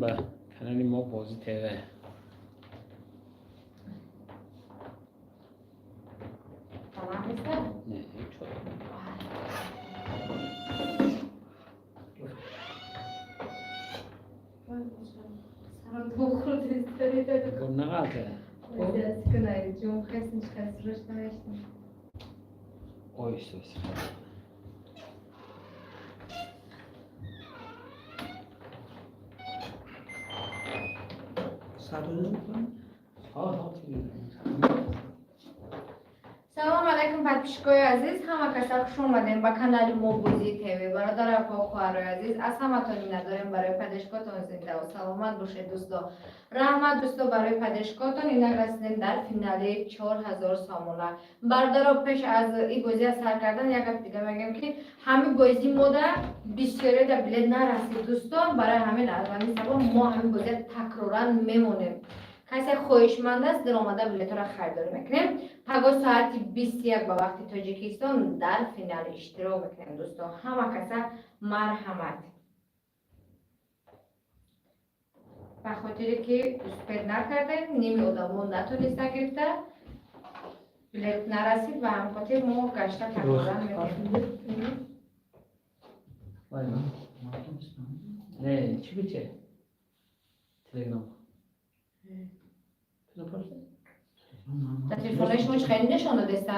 Ба канали мо Бозӣ ТВ. Баланд неста? Не, чо. Сарам бохӯрд. Бо нағалте. Ҷон хес нишкаст, рӯш навиштам. Оҳиста оҳиста. Садо мекунам. Ҳа, ҳа. Салом алайкум, подписчикои азиз, ҳама каса хуш омадем ба канали мо Бозӣ ТВ. Бародару апо, хоҳарои азиз, аз ҳаматон миннатдорем барои поддержкатон. Зиндаву саломат бошед, дӯсто. Раҳмат, дӯсто, барои поддержкатон. Инак расидем дар финали 4000 сомона. Бародаро, пеш аз и бозия сар кардан як гап дига мегӯем, ки ҳамин бозӣ мода бисёре да билет нарасид, дӯстон. Барои ҳамин, аз ҳамин сабаб мо ҳамин бозия такроран мемонем. Касе хоҳишманд аст, даромада билетҳоро харидорӣ мекунем. Пагоҳ соати 21 ба вақти Тоҷикистон дар финал иштирок мекунем. Дӯстон, ҳама каса марҳамат. Ба хотире ки успеть накардем, ними одамо натонистан гирифта, билет нарасид, ба ҳамин хотир мо гашта такроран мекунем. Не, чӣ гуфте? Телеграм. Дар телефонои шумо чӣ хеле нишон додеста?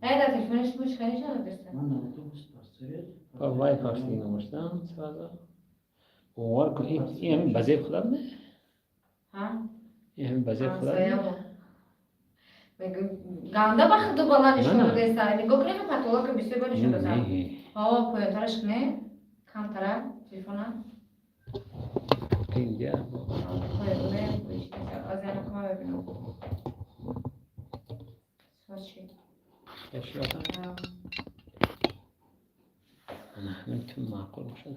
Не, дар телефонои шумо чӣ хеле нишон додеста? Вай паштиги намоштам сразу. Бовар кун, ин ҳамин ба зеб худат не? Ҳа? Ин ҳамин ба зеб худат не? Ганда ба худу бала нишон На. додеста. Нигоҳ кунед, потолока бисёр ба нишон додам. Не. Ҳо, поёнтараш куне, камтара телефона. Инҷа. Поёне, аз яна кама мебинам. Сочи. Яшиёта. Ана ҳамин ту маъқул бошад.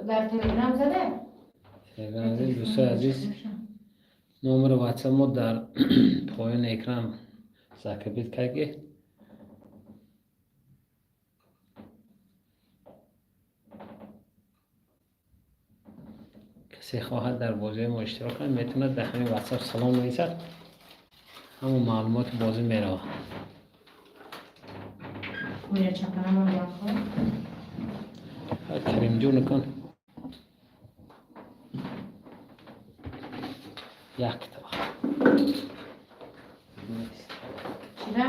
Дар Телеграм заде? Телеграм азиз, дӯстои азиз, номери WhatsApp мо дар поёни экран закрепить карди. Касе хоҳад дар бозиҳои мо иштирок кунад, метавонад дар ҳамин WhatsApp салом нависад, ҳамон маълумоти бозӣ меравад. Мира чапанамон якхо. Каримҷон кун. Якта. Чира?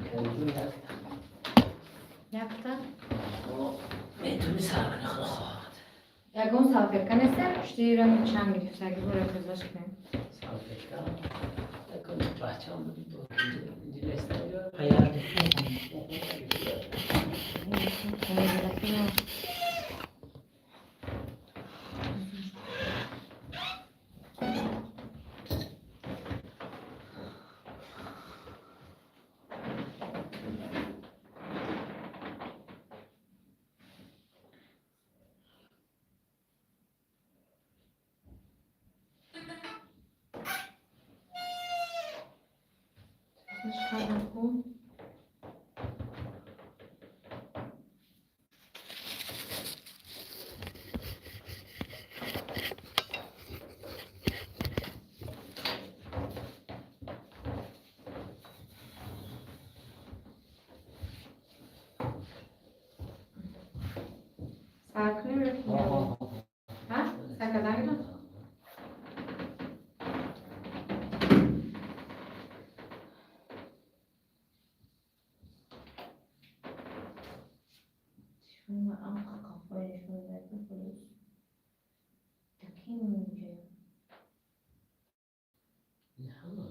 Каримҷон якта. Якта? Метавони сар кунӣ, худо хоҳад. Ягон салфетка неста? Пушти ранги чанд гирифтаги бора тозаш кунем. Салфетка. Якон бачаам буди бо инҷа неста инҷа. Паяр. Тозаш кардам ку. Сар кунем ё ки не? Ҳа? Сар кардан гирам? Телефони ман анқа қафои нишон додааст, плюс. Таким инҷа. Ин ҳама.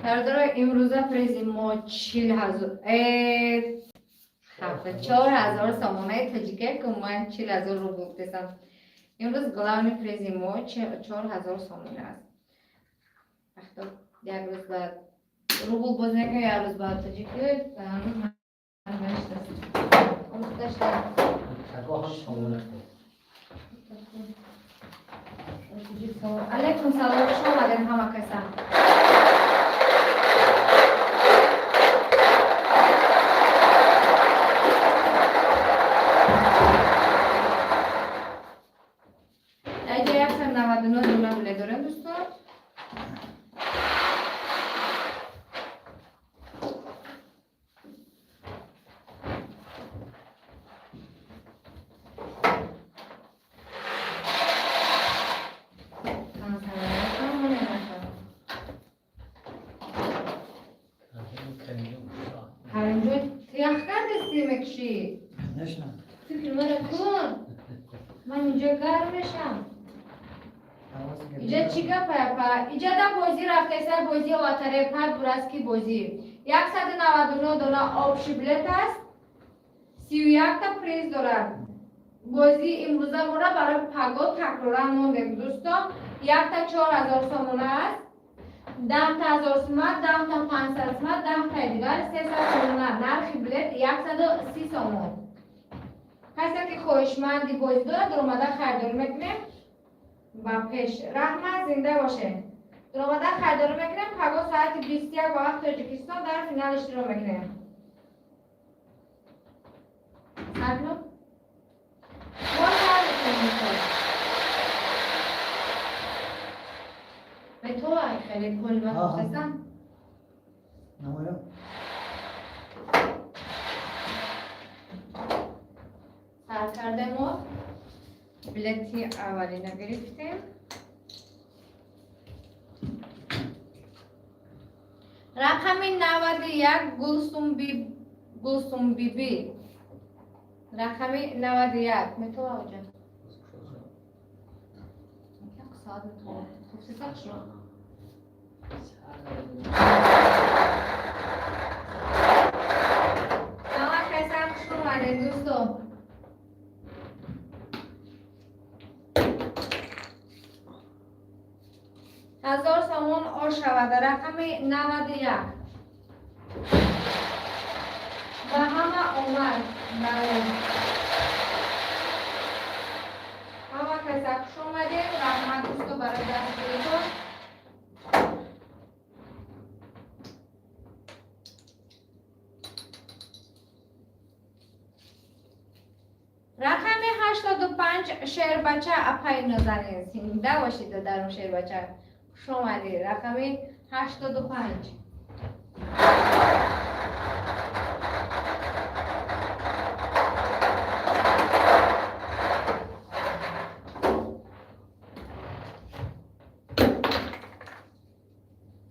Бародаро, имрӯза призи мо 40 000, хафа, 4000 сомонаи тоҷика, ки ман 40 000 рубл гуфтесам. Имрӯз главный призи мо 4000 сомона аст. Вақто як рӯз ба рубл боз мекунем, як рӯз ба тоҷики, ҳанӯз ҳамаш аст. Гузашта. Такоҳам сомона. Алейкум салом, хуш омадед ҳама каса. Даҷа 199 дона билет дорем, дӯстон. Каримҷон, ту ях кардасти, мекушӣ? Конечно. Фикр мара кун. Ман инҷо гарм мешам. Иҷа чӣ гапа, апа? Иҷа да бозӣ рафтеса, бозии лотерея пар бураст, ки бозӣ. 199 дона общий билет аст. 31-та приз дорад. Бозии имрӯза мора барои паго такроран мондем, дӯстон. Якта 4000 сомона аст. 10-та 1000 сума, 10-та 500 сума, 10-таи дигар 300 сомона. Нархи билет 130 сомон. Касе ки хоҳишманди бозӣ дорад, дуромада харидорӣ мекунем. Ба пеш. Раҳмат, зинда бошед. Дуромада харидорӣ мекунем, паго соати 21 ба вақти Тоҷикистон дар финал иштирок мекунем. Сар кунам? Мо сар мекунем, дӯстон. Метовай хеле кол ма Аҳа. хостесам. Намоё. Сар кардем мо. Билети аввалина гирифтем. Рақами 91, Гулсумбибӣ. Рақами 91. Метова оҷа? Як соат метова. Хуб, сисақ шуд. Ҳама каса хуш омадед, дӯстон. 1000 сомон ош шавад. Рақами 91. Ба ҳама омад. Бале. Ҳама каса хуш омадед. Раҳмат, дӯсто, барои дастгиритон. Рақами 85, Шербача, апаи нозанин. Зинда бошед, додарум Шербача. Хуш омадед. Рақами 85.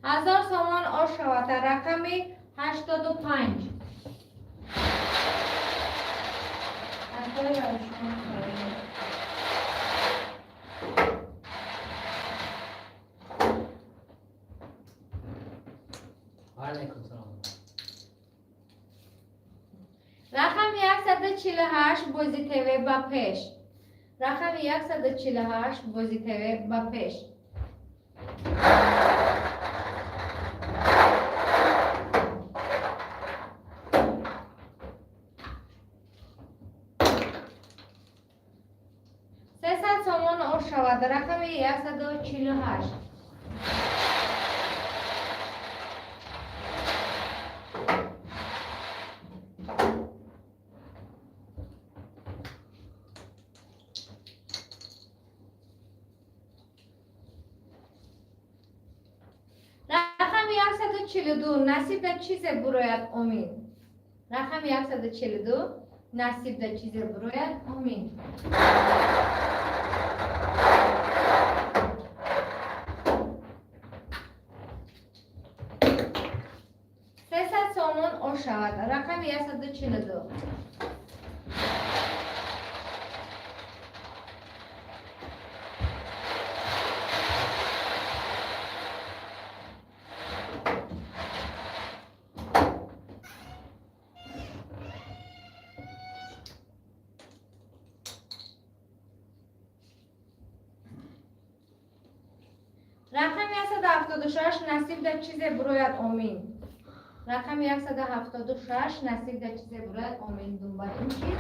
1000 сомон ош шавад. Рақами 85. Апаи барои шумо хоҳем. Алейкум салом. Рақами 148, Бозӣ ТВ, ба пеш. Рақами 148, Бозӣ ТВ, ба пеш. 300 сомон ош шавад. Рақами 148. Рақами 142, насиб да чизе бурояд, омин. Рақами 142, насиб да чизе бурояд, омин. 300 сомон ош шавад. Рақами 142. Рақами 176, насиб да чизе бурояд, омин. Рақами 176, насиб да чизе бурояд, омин. Думба ин чиз.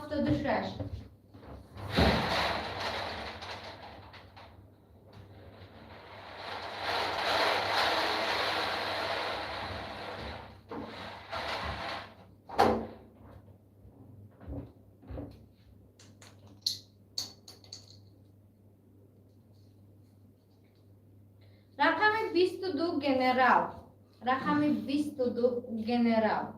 76. Рақами 22, генерал. Рақами 22, генерал.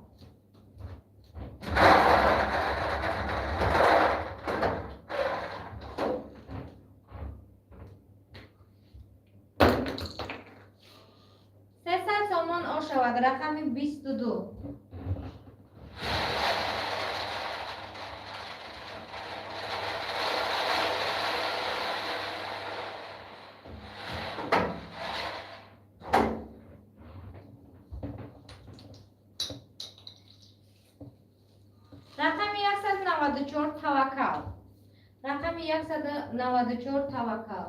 300 сомон ошавад, рақами 22. Рақами 194, таваккал. Рақами 194, таваккал.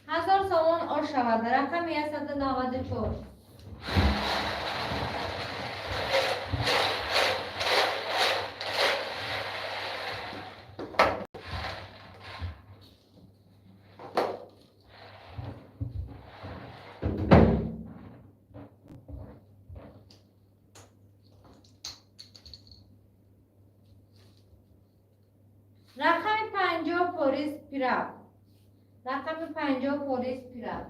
1000 сомон ошавад, рақами 194. Рақами 50, порис пирав. Рақами 50, порис пирав.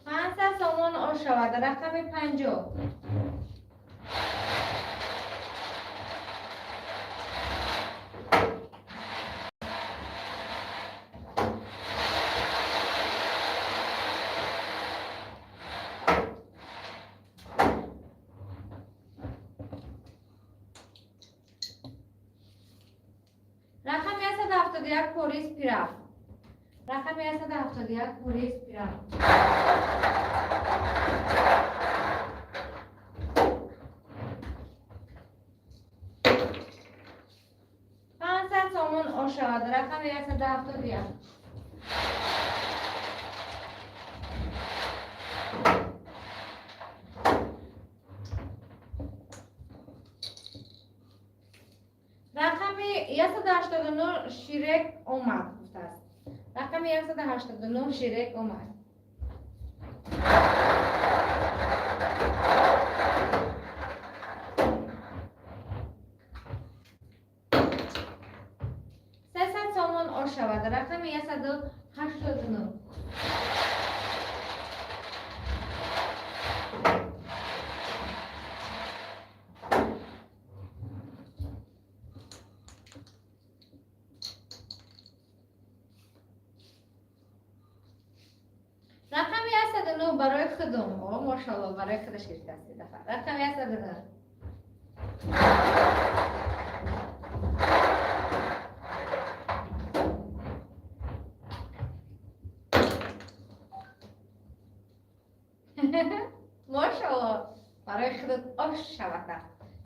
500 сомон ошавад, рақами 50. Рақами 171, порис пирав. Рақами 171, порис пирав. 500 сомон ошавад, рақами 171. Рақами 189, ширек омад гуфтааст. Рақами 189, ширек омад. 300 сомон ошавад, рақами 189. Рақами 109 барои худум. О, мошалло, барои худаш гирифтааст ин дафъа. Рақами 109. Мошалло, барои худат ош шавада.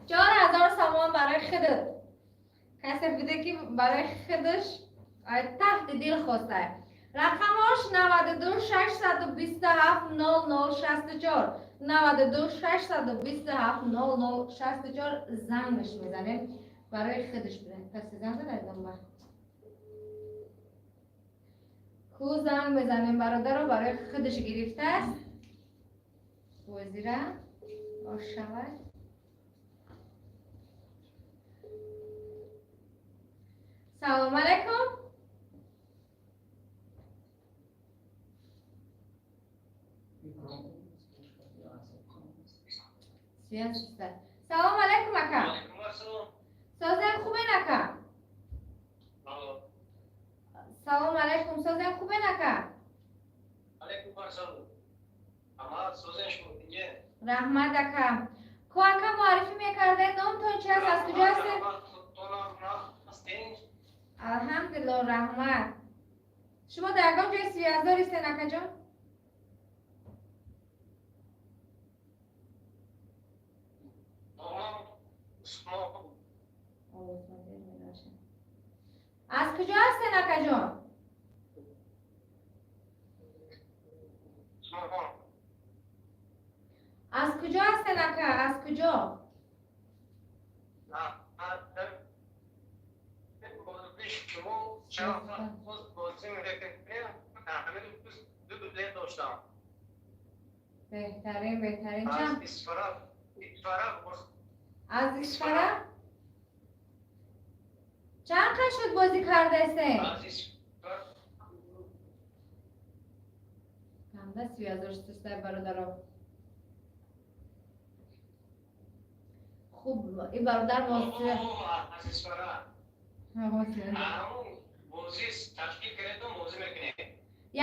4000 сомон барои худат. Касе буде, ки барои худаш ай таҳти дил хостае. Рақамош 92 627 00 64, 92 627 00 64. Зангаш мезанем, барои худаш буде. Касе занг зада номба ку? Занг мезанем, бародаро, барои худаш гирифтааст бозира ошавад. Салом алайкум. Связь. Салом алайкум, ака. Созем, хубен, ака? Салом алайкум, созем, хубен, ака? Раҳмат, ака. Ку, ака, муаррифӣ мекардед, номтон чи аст, аз куҷо ҳастед? Алҳамдулилло, раҳмат. Шумо дар ягон ҷои связь дористен, акаҷон? Акаҷон? Аз куҷо ҳастен, ака, аз куҷо? Шумо чанд вақт бозӣ мекунем, ҳамин рӯз ду билет доштам. Беҳтарин, беҳтарин. Аз Чанд Исфара, Исфара. Аз Исфара. Чанд қад шуд бозӣ кардаистен? Аз Исфара. Канда связь шудастай, бародаро. Хуб, и бародар мо Аз Исфара. Ҳамун бозӣ ташкил кардем, бозӣ мекунем.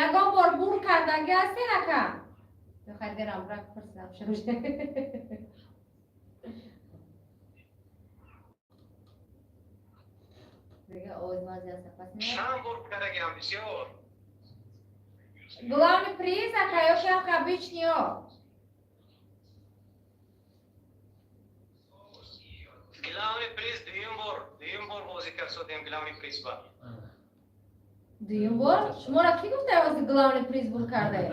Ягон бор бурд кардагӣ ҳастен, ака? Бихай дерам брак пурсидам шуд. Дига овоз мази аста пас меояд. Чанд бор кардагиам, бисёр. Главный приз, ака, ё шах обычный ё? Главный приз дуюм бор бозӣ кардем, главный приз ба. Дуюм бор? Шуморо кӣ гуфта, ози главный приз бурд кардаед?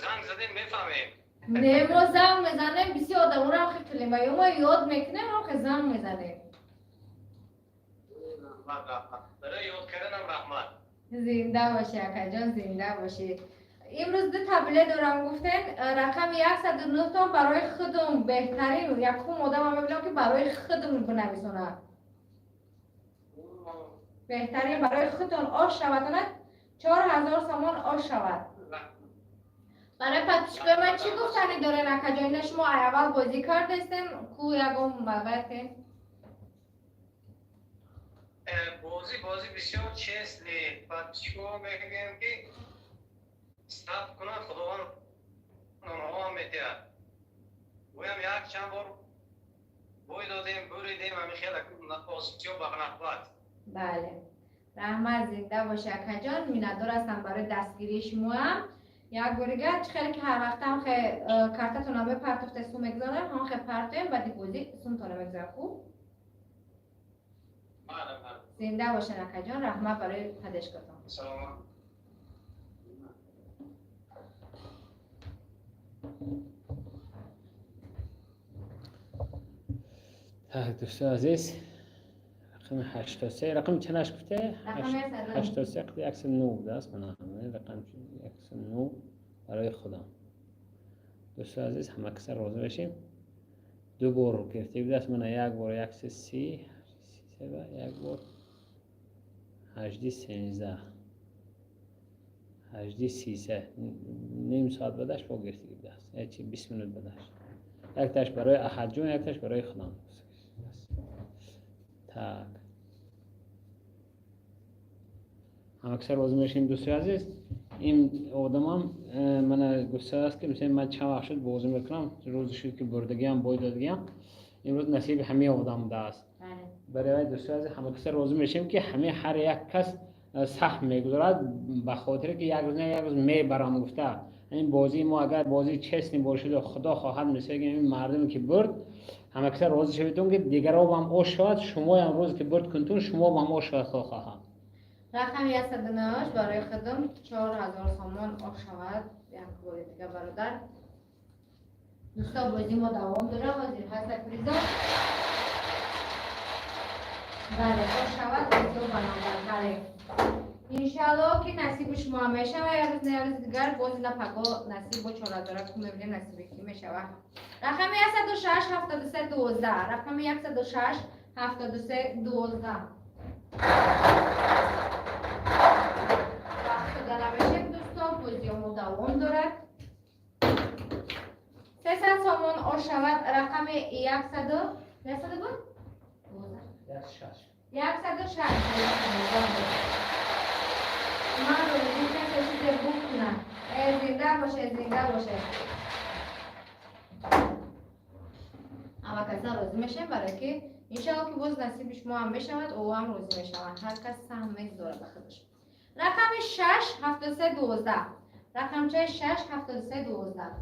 Занг задем, мефаҳмем. Не, мо занг мезанем, бисёр одаморо ҳам хеле ва ё мо ёд мекунем, ҳам хе занг мезанем. Барои ёд карданам раҳмат. Зинда бошӣ, акаҷон, зинда бошӣ. Имрӯз ду та билет дорам гуфтен, рақами 109 тон барои худум беҳтарин, якум одамам мебинам, ки барои худум бинависонад. Беҳтарин, барои худтон ош шавад, 4000 сомон ош шавад. Барои подписчикои ман чӣ гуфтанӣ дорен, акаҷон? Ина шумо аввал бозӣ кардастен, ку ягон мавате? Бозӣ бисёр честный. Подписчико мегӯем, ки сабр кунанд, Худованд онҳоам метиҳад. Гӯям, як чанд бор бой додем, буридем, ҳамин хел осиё ба нахват. Бале, раҳмат, зинда бошӣ, акаҷон. Миннатдор ҳастам барои дастгирии шумоам. Як бори дигар, чӣ хеле ки ҳар вақтам хе картатона мепартофте, сум мегузорем, ҳам хе партоем, баъди бозӣ сумтона мегузорем, хуб? Зинда бошен, акаҷон, раҳмат барои поддержкатон. Саломат. Так, дӯстони азиз, рақами 83, рақами чанаш гуфте? Рақами 83 109 будааст. Мана ҳамин рақам 109 барои худам. Дӯстони азиз, ҳама каса розӣ бошем. Ду бор гирифта будааст, мана як бор 130, як бор 18 13, 18 33, ним соат бадаш бо гирифта будааст, чи 20 минут бадаш. Якташ барои Аҳадҷон, якташ барои худам. Так, ҳамакса розӣ мешем. Дӯстои азиз, ин одамам мана гуфтааст, ки мисал ман чанд вақт шуд бозӣ мекунам, рӯзе шуд, ки бурдагиам, бой додагиам, имрӯз насиби ҳамаи одам будааст. Барои вай, дӯстои азиз, ҳамакаса розӣ мешем, ки ҳамаи ҳар як кас саҳм мегузорад, ба хотире ки як рӯз на як рӯз мебарам гуфта. Ин бозии мо агар бозии честный бошаду, Худо хоҳад, мисал ин мардуме ки бурд, ҳамакаса розӣ шаведон, ки дигаробам ош шавад, шумоям рӯзе ки бурд кунтун, шумобам ош шавад, Худо хоҳад. Рақами 109 барои худам, 4000 сомон ош шавад. Як бори дига, бародар. Дӯсто, бозии мо давом дорад, ҳозир ҳаста призо. Бале, ош шавад, бозиҳо ба навбат. Бале, иншалло, ки насиби шумо ҳам мешавад як рӯз на як рӯзи дигар. Боз ина паго насиб бо 4000 ку мебинем, насиби кӣ мешавад. Рақами 106 73 12, рақами 106 73 12. Вақт шуда намешем, дӯсто, бозиҳо давом дорад. 300 сомон ош шавад, рақами яксаду 100 буд, 106. Ман розӣ, касе чизе бук кунад. Зинда боше, зинда боше. Ҳама каса розӣ мешавем, барое ки иншалло, ки боз насиби шумо ҳам мешавад, ӯ ҳам розӣ мешавад. Ҳар кас саҳм мегузорад ба худаш. Рақами 6 73 12, рақамчаи 6 73 12.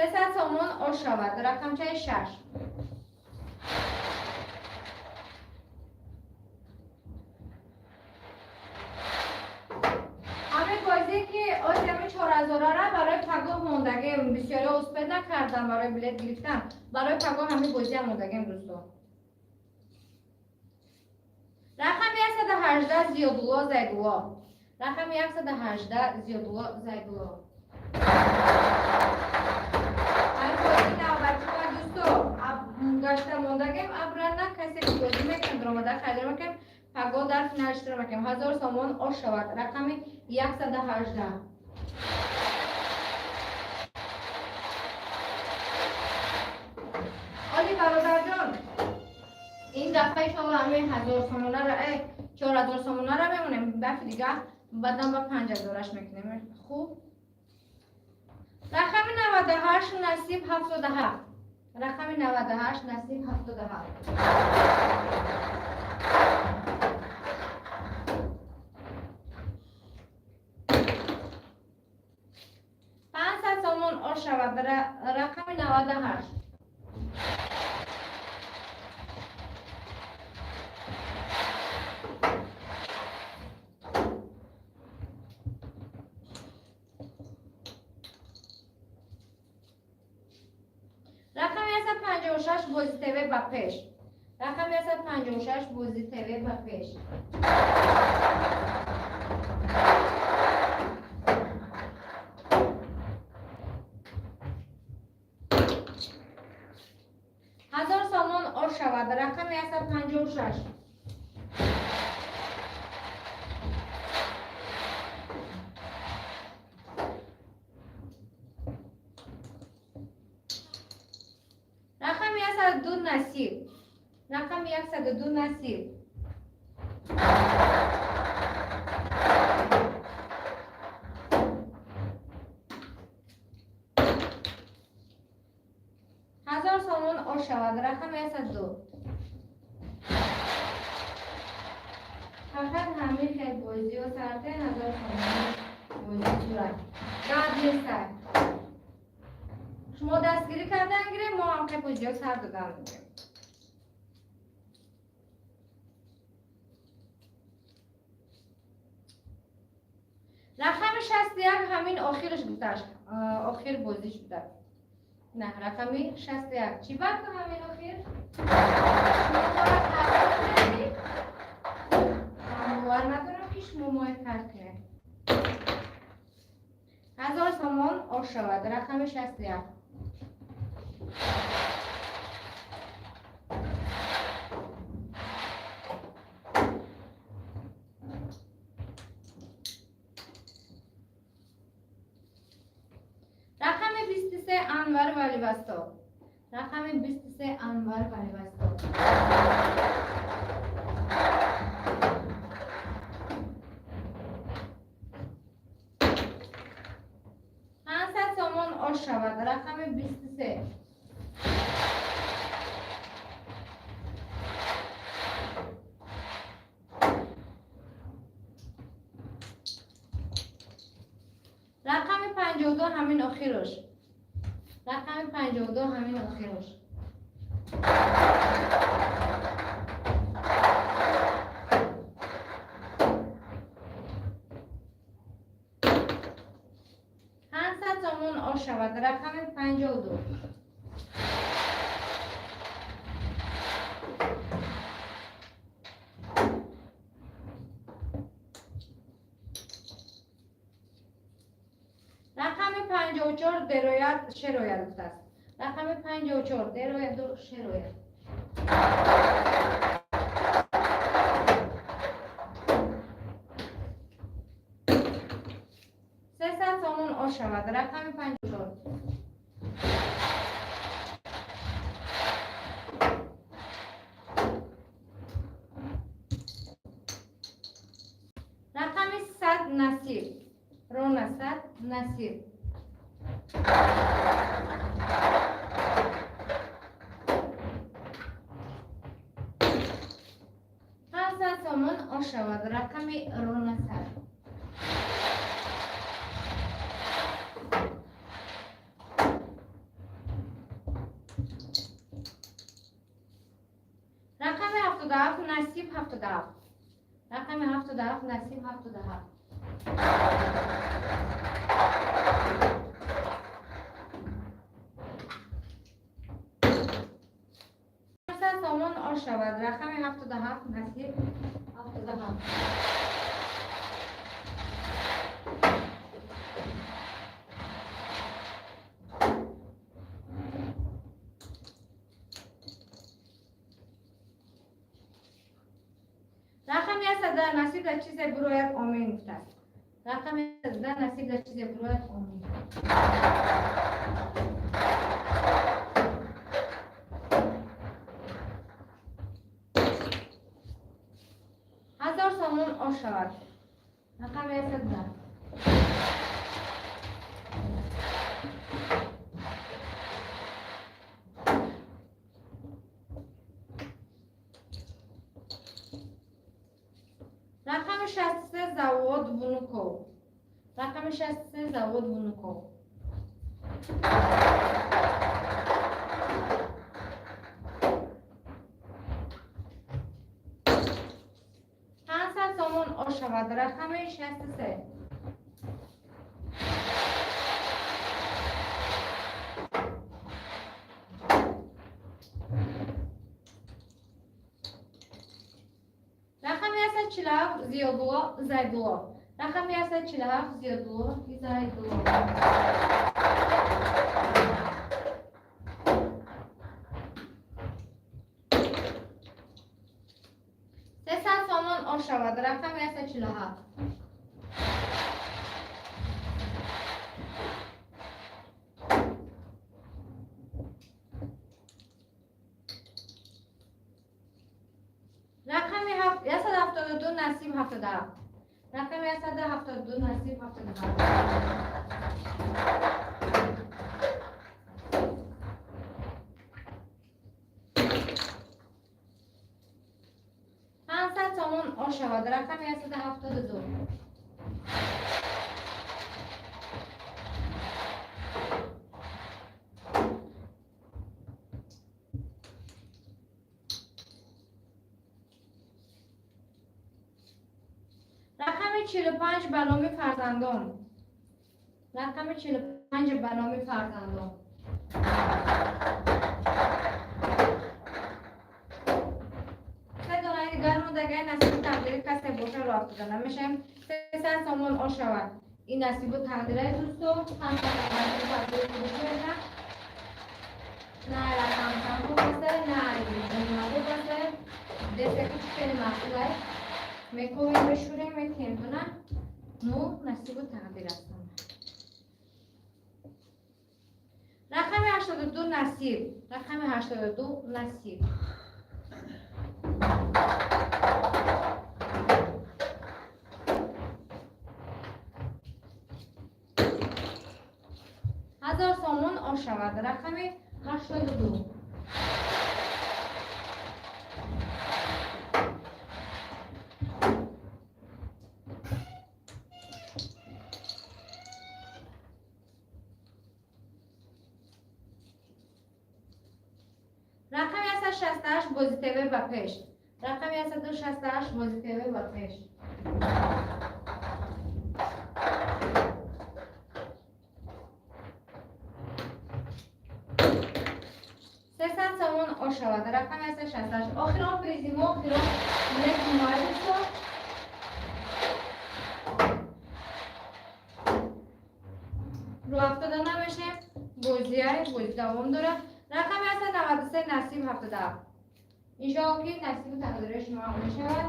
300 сомон ош шавад. Рақамчаи 6. Ҳамин бозие ки озиями 4000-ара барои пагоҳ мондагем, бисёриҳо успед накардан барои билет гирифтан. Барои пагоҳ ҳамин бозиам мондагем, дӯсто. Рақами 118 Зиёдулло Зайдулло. Рақами 118 Зиёдулло Зайдулло. Ҳамин бозии навбатӣ ма, дӯсто, гашта мондагем, абрана касе ки бозӣ мекунад, омада харидор мекунем, пагоҳ дар финал иштирок мекунем. 1000 сомон ош шавад. Рақами 118. Оли бародарҷон, ин дафъа иншоалло ҳамин 1000 сомонара, 4000 сомонара мемонем, дафъи дига баъдан ба 5000-аш мекунем. Хуб. Рақами 98 Насиб 77. Рақами 98 Насиб 77. 500 сомон ош шавад. Рақами 98. Рақами 156 Бозӣ ТВ ба пеш. Рақами 156 Бозӣ ТВ ба пеш. 1000 сомон ош шавад. Рақами 156. Рақами 102 Насиб. Рақами 102 Насиб. 1000 сомон ош шавад. Рақами 102. Фақат ҳамин хел бозиҳо сарте 1000 сомон бозӣ сурат. Гап нестай. Шумо дастгирӣ кардан гирем, мо ҳам хел бозиҳо сар додан мегирем. Рақами 61 ҳамин охираш гузашт. Охир бозӣ шуда. На, рақами 61. Чӣ баъд ҳамин охир? Шумо моро тарк кардед? Ман бовар надорам ки шумо моро тарк кунед. 1000 сомон ош шавад. Рақами 61. Рақами 23 Анвар Валивасто. Рақами 23 Анвар Валивасто. 500 сомон ош шавад. Рақами 23. Рақами 52 ҳамин охирош. Рақами 52 ҳамин охирош. 500 сомон ош шавад. Рақами 52. Рақами 54 дерояд шерояд гуфтааст. Рақами 54 дерояду шерояд. 300 сомон ош шавад. Рақами 54. Рақами 100 Насиб. Рона 100 Насиб. 500 сомон ош шавад. Рақами Рона 100. 77 насиб 77. Рақами 77 насиб 77. Сомон ош шавад. Рақами 77 насиб 77. Рақами 110 насиб дар чизе бурояд омин гуфтааст. Рақами 110 насиб дар чизе бурояд омин. 1000 сомон ош шавад. Рақами 110. Рақами 63 завод Внуков. Рақами 63 завод Внуков. 500 сомон ош шавад. Рақами 63. Рақами 147 Зиёдулло Зайдулло. Рақами 147 Зиёдулло Зайдулло. 300 сомон ош шавад. Рақами 147. Рақами 172 насиб 77. Рақами 172 насиб 77. 500 сомон ош шавад. Рақами 172. Рақами 45 ба номи фарзандон. Рақами 45 ба номи фарзандон. Се донаи дигар мондагай, насиби тақдири касе боша, роҳ афтода намешавем. 300 сомон ош шавад. Ин насибу тақдираи дӯсто. На рақам хуб аста, на хуб аста. Дестаки чи хеле маъқулай. Мековем, мешӯрем, метиҳем тона. Ну, насибу тақдир астам. Рақами 82 насиб. Рақами 82 насиб. 1000 сомон ош шавад. Рақами 82. Рақами 168 Бози ТВ ба пеш. Рақами 168 Бози ТВ ба пеш. 300 сомон ош шавад. Рақами 168. Охирон призи мо, охирон билети мо, дӯсто. Рӯ афтода намешем. Бозиай, бозӣ давом дорад. Рақами 193 насиб 77. Иншоалло, ки насибу тақдири шумо ҳам мешавад.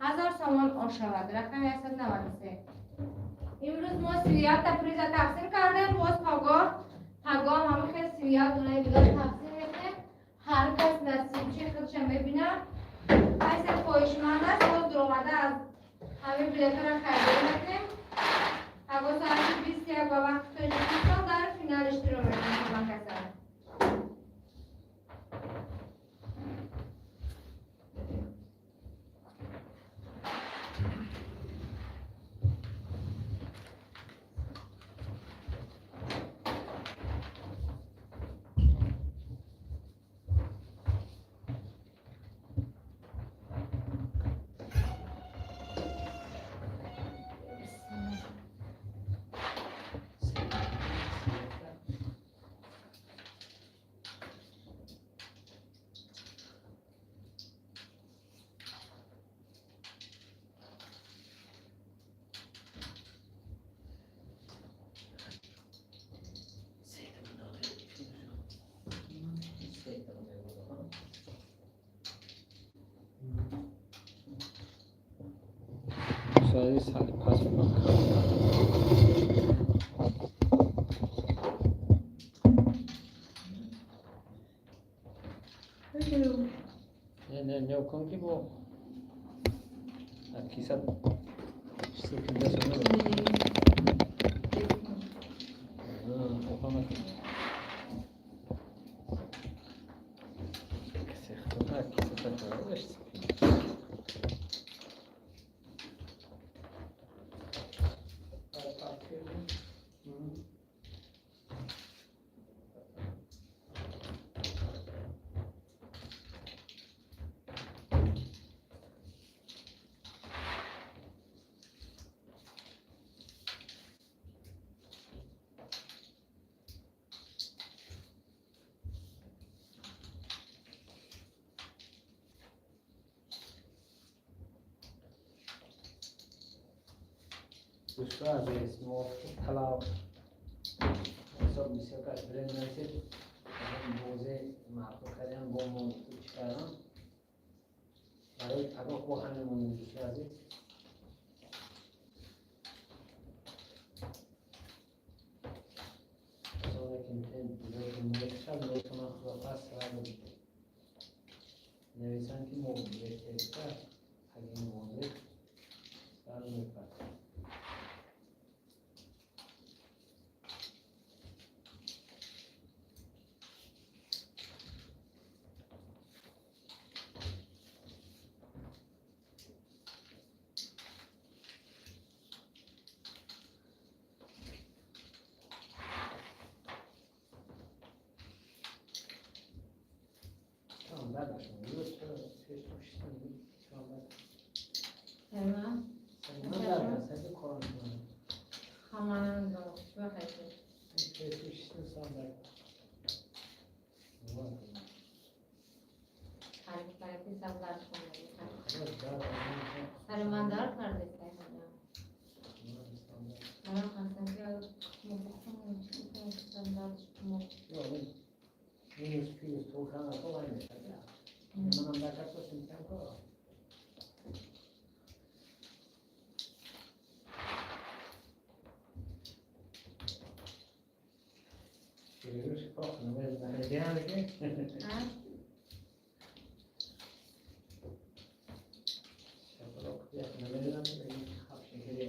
1000 сомон ош шавад. Рақами 193. Имрӯз мо 31-та приза тақсим кардем. Боз пагоҳ, пагоҳ ҳама хел 31 донаи дигар тақсим мекунем. Ҳар кас насибчи худша мебинад. Касе хоҳишманд аст, боз дуромада аз ҳамин билетҳоро харидорӣ мекунем. Пагоҳ соати 21 ба вақти Тоҷикистон дар финал иштирок мекунем ҳама каса. Дӯстои азиз, сали пас не, не, не кун, ки бо киса 150 сомон. Оха, накун. Кисе хато, киса такая. Дӯстои азиз, мувофиқи талаб ҳисоб бисёр кас бренд нарасид, бозе маъқул кардем, бо мо чӣ кардам, барои пагоҳ бо ҳамин монем. Дӯстои азиз, касоне ки мекашад, метавонанд худопас сразу нависанд, ки мо беҳтар ҳагин бозе сразу мепартем. Tamam, ver başını. Yok, چرا پیش تو شیستم. Tamam, ver. Tamam. Sen ne verdin? Sen de koran kullanın. Хаманам дом. Чӣ хотел? Пеш ту шистем, сам ver. Харики сам дард кунад. Худо дар. Сари ман дард карда. Ман хастам ки сам дард шумо. Минус плюс то кана то вай мешад. Манам дар касо симтам ко. Шириш пох, намедиҳам ки. Шапалоқ як намедонам, хаб шекери.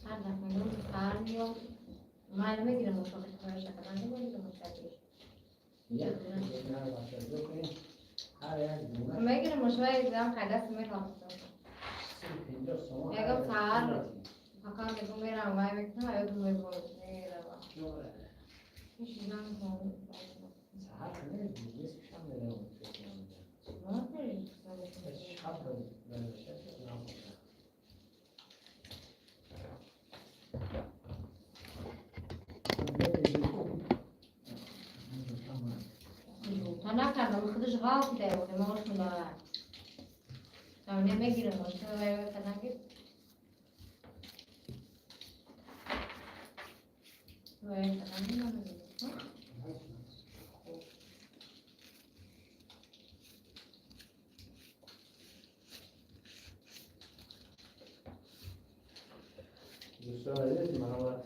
Ҳар дафъа мегӯям, саҳар меём, ман мегирам мушоқи хоҳаша, ман намегирам мушакиш. Як ҳар як дона Мегирам мушваи зам хайдаст мехоҳам. 50 сомон. Ягам саҳар фақат мегӯм, мерам, вай мекунам, аёдум меборад, меравам. Ҳеҷ чиз намекунам. Саҳар не, нисфи шаб меравам. Шаб намешад. Та накардам, худаш ғалт даёхе, мошуна. Там не мегирам, мошуна вай кардам ки. Вай кардам ки намегирам. Дӯстони азиз, марҳамат,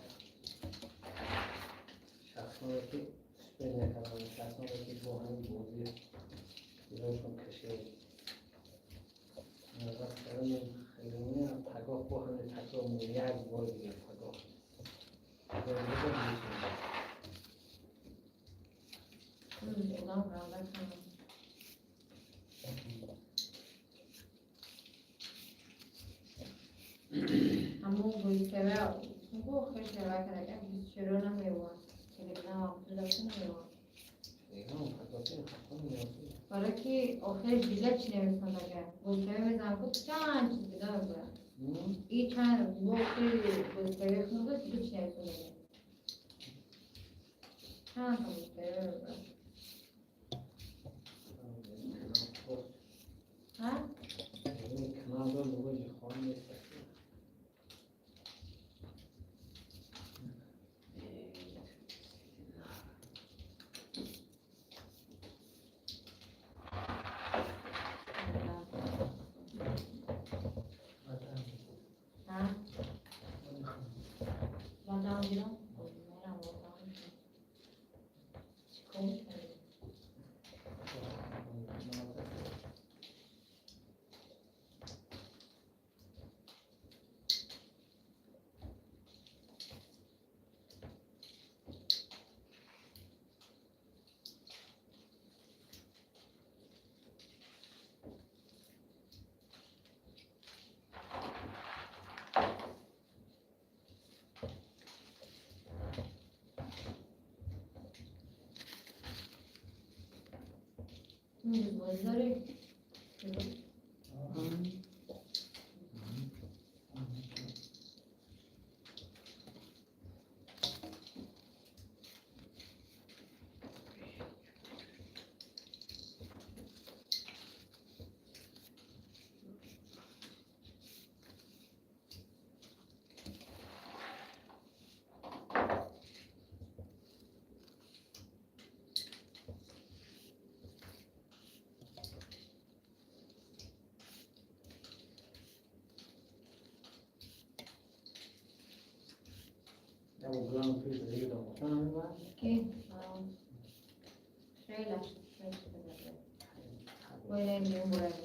шахсоне ки успел накарданд, шахсоне ки бо ҳамин бозӣ дилашон кашид, вақт кардем, хеле пагоҳ бо ҳамин такрор, як бор дига пагоҳ. Одам равда кунам. Ҳамон бозикара гу хеш рава карда, чиро намева. Телеграм дашта намева. Барои ки охирш дида чӣ нависондага. Бозикара мезанам, ку чанд чиз дида мебарам. И чанд бо охири бозикари хунда дида чӣ нависондага. Чанд та бозикара мебарам. Ҳа? Каналдо лугои хон нест. Имрӯз бозӣ дорӣ? Я углам пеш зиёд. Ки? Хеле хеле. Бояд мебурад.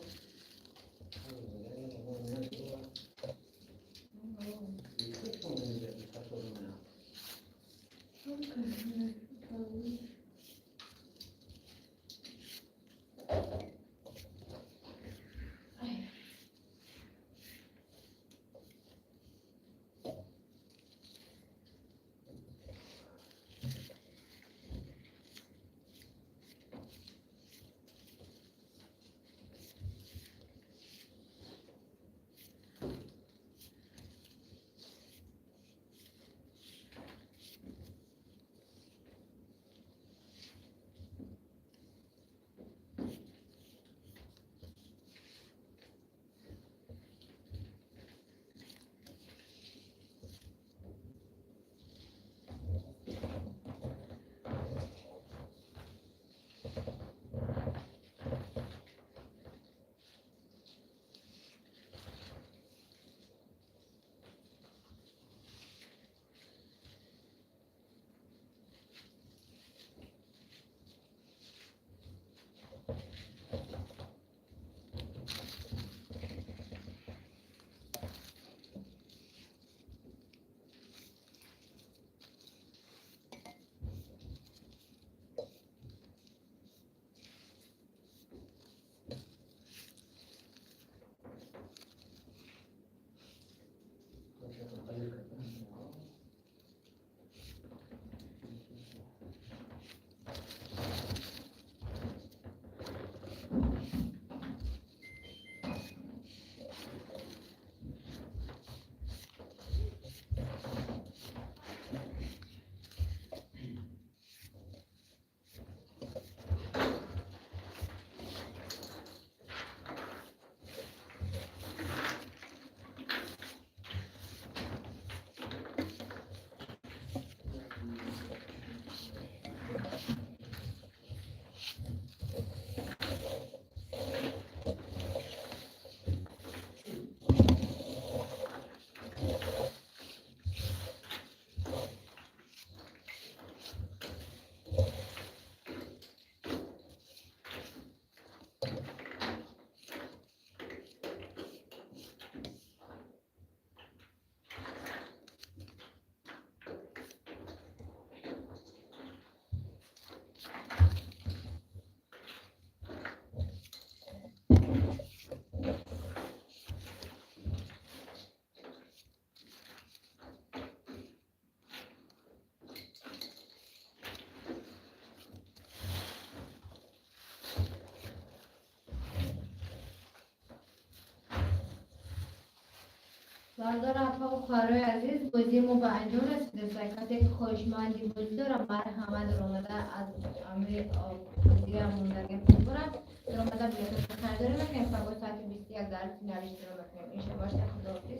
Бардор, апа, хоҳарои азиз, бозии мо ба анҷом расида. Касе ки хоҳишманди бозӣ дорам, марҳамат, омада аз амри бозиам мондагим бурам, омада билетро харидорӣ мекунем. Пагоҳ соати 21 дар финал иштирок мекунем. Иншо бошад, худоҳофиз.